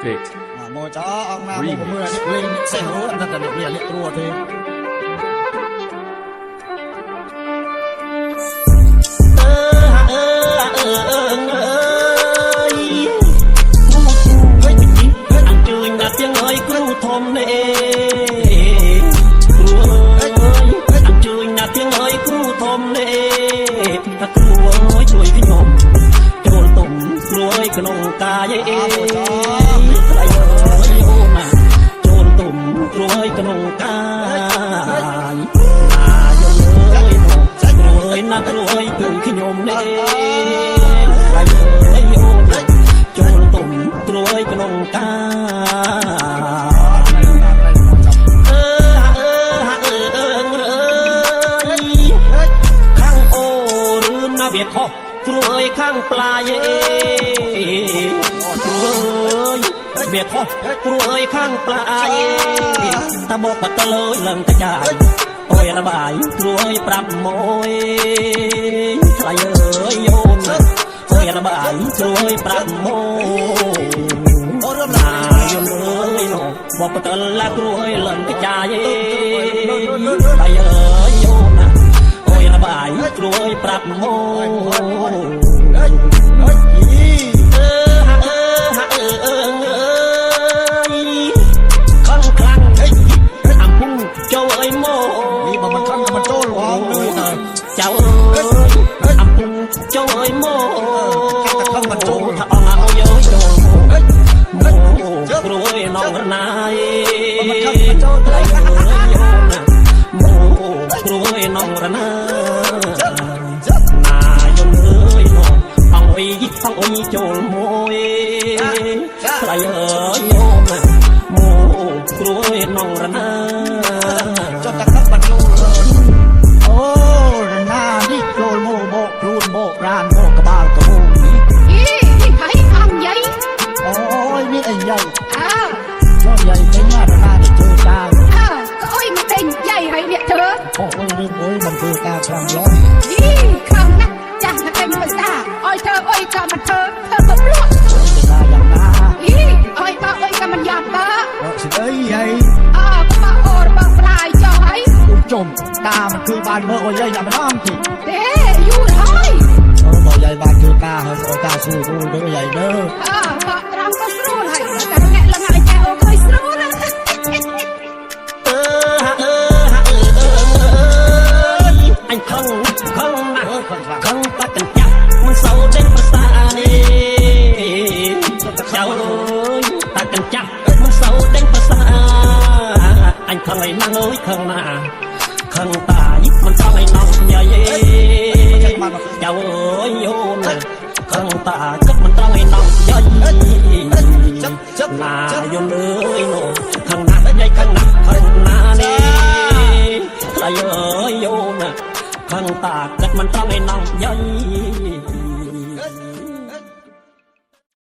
Fit. មកចោអង្គណាមកមើលលេងសេះរត់តែតែនេះត្រួតទេ អើយអញ្ជើញដល់ទៀងអើយគ្រូធំនេះគ្រូអើយអញ្ជើញដល់ទៀងអើយគ្រូធំនេះថាគ្រូអើយជួយខ្ញុំចូលទុំគ្រូអើយក្នុងកាយអេថ្លៃអើយអូនណាចូលទុំគ្រូអើយក្នុងកាយណាយល់អើយគ្រូអើយណាគ្រូអើយគឺខ្ញុំនេះថ្លៃអើយអូនណាចូលទុំគ្រូអើយក្នុងកាយអឺអឺអឺអឺអើយខាងអូឬណាវាខុសគ្រូអើយខាងប្លាយអេគ្រូអើយវាខុសគ្រូអើយខាងប្លាយតាបកបតលើយឡើងតាចាយអូយរបាយគ្រូអើយប្រាប់មួយថ្លៃអើយអូនអូយរបាយគ្រូអើយប្រាប់មួយ អូរំ ណាយល់អើយនោះបបតលគ្រូអើយលន់កចាយថ្លៃអើយអូនណាអូយរបាយគ្រូអើយប្រាប់មួយ អើយអើយ អឺអឺអឺអឺអើយខំខ្លាំងអំពុំចូលអើយមក នេះបើមិនខំក៏មិនចូលហងលុយទៅ ចៅអើយអំពុំចូលអើយមក តែខំមិនចូល ថាអងអើយអើយចូលមកគ្រួយនងរណាយ មិនខំមិនចូល ថ្លៃអើយអូនណាមកគ្រួយនងរណាណាយំអើយនងអងអុយអងអុយចូលមួយថ្លៃអើយអូនណាមកគ្រួយនងរណា ចុះតែខំមិនចូលអូរណានេះចូលមកបកខ្លួនបករានបកក្បាលកបូននេះ អីនេះហើយអងយាយ អូយនេះអីយាយ អើ ចុះយាយទិញរណាទៅធ្វើការ អើក៏អុយមកទិញយាយហើយអ្នកធ្វើ អូយរឿងអុយមិនធ្វើការខ្លាំងឡង យីខំណាស់ចាស់មកទិញភាសាអុយធ្វើអុយក៏មិនធ្វើធ្វើក៏ភ្លក់ ទៅការយ៉ាងណា អីអុយបើអុយក៏មិនយ៉ាប់បើ អត់ស្ដីយាយ អើក៏មកអូរបស់ផ្លាយចុះហើយ អូចំតាមិនគឺបានមើលអុយយាយយ៉ាងម្ដងទេ ទេយូរហើយ អូបើយាយបានធ្វើការហើយអុយតាស្រួលស្រួលទៅយាយមើល អើបកត្រង់ក៏ស្រួលហើយតែអ្នកលងឲ្យចែអូឃើញស្រួលណាស់ អឺអឺអឺអើយអញខឹងខឹងណាស់ អើខំខ្លាំង ខឹងបាត់កញ្ចាស់មិនសូវដេញប្រសានេះចៅអើយតាកញ្ចាស់មិនសូវដេញប្រសាអញខឹងឯណាស់អើយខឹងណាស់ខឹងតាយមិនចង់ឲ្យនំយាយចៅអើយអូនខឹងតាគិតមិនត្រង់ឲ្យនំយាយ ចឹបចឹប ណាយល់អើយនោះខឹងណាស់យាយខឹងណាស់ខឹងណានេះថ្លៃអើយអូនខឹងតាគិតមិនត្រង់ឲ្យនំយាយ